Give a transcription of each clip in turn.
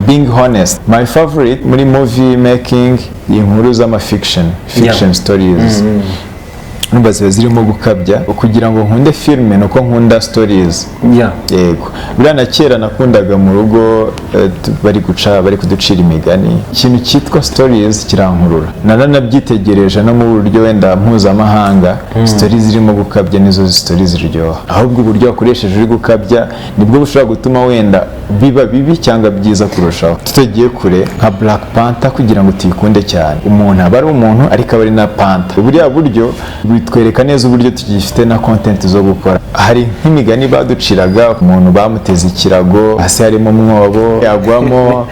Being honest, my favorite muri movie making, inkuru z'ama fiction stories, numva ziba zirimo gukabya. Kugira ngo nkunde filime, nuko nkunda stories. Yego, buriya na kera nakundaga mu rugo, bari guca, bari kuducira imigani. Ikintu cyitwa stories kirankurura. Naranabyitegereje no mu buryo wenda mpuzamahanga, stories zirimo gukabya nizo stories ziryoha. Ahubwo uburyo wakoresheje uri gukabya nibwo bushobora gutuma wenda biba bibi cyangwa byiza kurushaho. Tutagiye kure, nka Black Panther, kugira ngo tuyikunde cyane, umuntu aba ari umuntu ariko aba ari na panther. Buriya buryo bitwereka neza uburyo tugifite na content zo gukora. Hari nk'imigani baduciraga, umuntu bamuteze ikirago, hasi harimo umwobo, yagwamo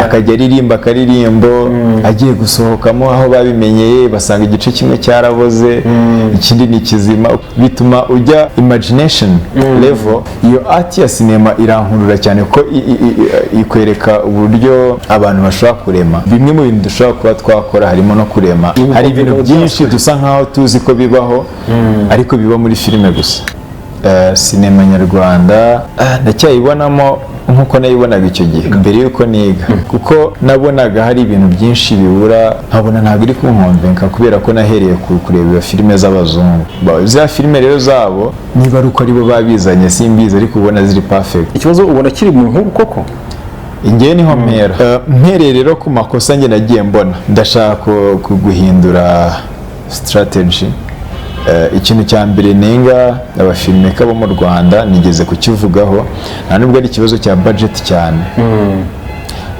akajya aririmba akaririmbo. Agiye gusohokamo, aho babimenyeye, basanga igice kimwe cyaraboze, ikindi ni kizima. Bituma ujya imagination level. Iyo art ya sinema irankurura cyane, kuko ikwereka uburyo abantu bashobora kurema. Bimwe mu bintu dushobora kuba twakora harimo no kurema. Hari ibintu byinshi dusa nkaho tuzi ko bibaho, ariko biba muri filime gusa. Sinema nyarwanda, ndacyayibonamo nk'uko nayibonaga icyo gihe mbere y'uko niga, kuko nabonaga hari ibintu byinshi bibura, nkabona ntabwo iri kunconvinca, kubera ko nahereye ku kureba filime z'abazungu. Ziriya filime rero zabo, niba ari uko aribo babizanye simbizi, ariko ubona ziri perfect. Ikibazo ubona kiri mu nkuru koko? Ingewe niho mpera. Mpereye rero ku makosa njye nagiye mbona, ndashaka guhindura strategy. Ikintu cya mbere nenga abafilmmaker bo mu Rwanda, nigeze kukivugaho, nta nubwo ari ikibazo cya budget cyane.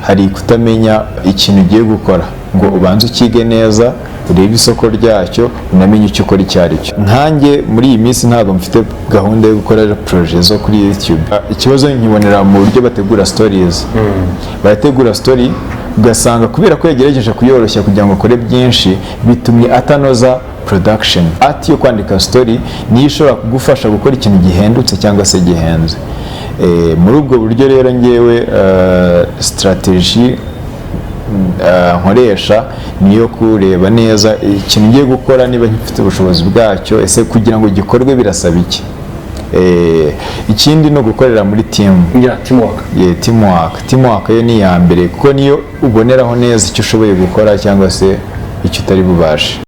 Hari kutamenya ikintu ugiye gukora ngo ubanze ukige neza, urebe isoko ryacyo, unamenye icyo ukora icyo ari cyo. Nkanjye muri iyi minsi ntabwo mfite gahunda yo gukora projet zo kuri YouTube. Ikibazo nkibonera mu buryo bategura stories. Barategura story, ugasanga kubera ko yagerageje kuyoroshya kugira ngo akore byinshi, bitumye atanoza production. Art yo kwandika story niyo ishobora kugufasha gukora ikintu gihendutse cyangwa se gihenze. Muri ubwo buryo rero, ngewe strategy nkoresha niyo kureba neza ikintu ngiye gukora, niba ngifite ubushobozi bwacyo, ese kugira ngo gikorwe birasaba iki? Ikindi ni ugukorera muri team. Yeah, teamwork. Yeah, teamwork yo ni iya mbere, kuko niyo uboneraho neza icyo ushoboye gukora cyangwa se icyo utari bubashe.